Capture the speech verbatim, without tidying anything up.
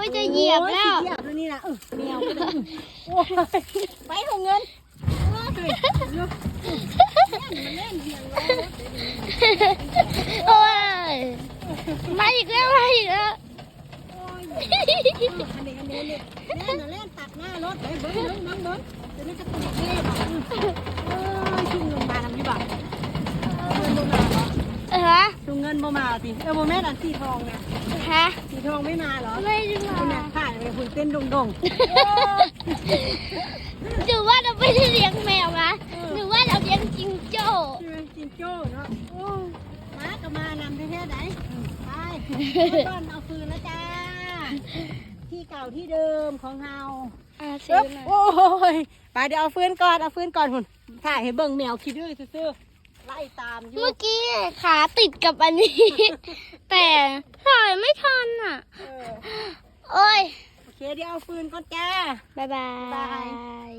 ก็จะเหยียบแล้ว โอ้ยเหยียบแล้วนี่นะเออแมวก็เลยโอ้ยไปเอาเงินโอ้ยเล่นมันเล่นเสียงเลย โอ้ย มาอีกแล้ว มาอีกแล้ว อันนี้อันนี้เนี่ยเล่นนะเล่นตัดหน้ารถไปเบิ้งเบิ้งเบิ้งเบิ้งจะไม่จะตีเล่นอ่ะเออชุมเงินมานำอยู่บ่เงินบ่มาเหรอ เออฮะ ชุมเงินบ่มาสิเออโมแม่นอันสีทองนะ ฮะ สีทองไม่มาเหรอ ไม่ได้มา คุณน่ะถ่ายไปคุณเต้นดงดง หรือว่าเราไม่ได้เลี้ยงแมวนะหรือว่าเราเลี้ยงจิงโจ้ ใช่ไหมจิงโจ้เนาะโอ้มาก็มานำแท้ๆไหนไปต้นเอาฟืนแล้วจ้า ที่เก่าที่เดิมของเรา อ่า เอิ ซื้อบ มา โอ้ยไปเดี๋ยวเอาฟืนก่อนเอาฟืนก่อนคุณถ่ายให้เบิ่งแมวขี้ดื้อซื่อๆไล่ตามอยู่ เมื่อกี้ขาติดกับอันนี้ แต่ถ่ายไม่ทันอ่ะ เออ โอ้ย โอเคเดี๋ยวเอาฟืนก่อนจ้า บายบาย บาย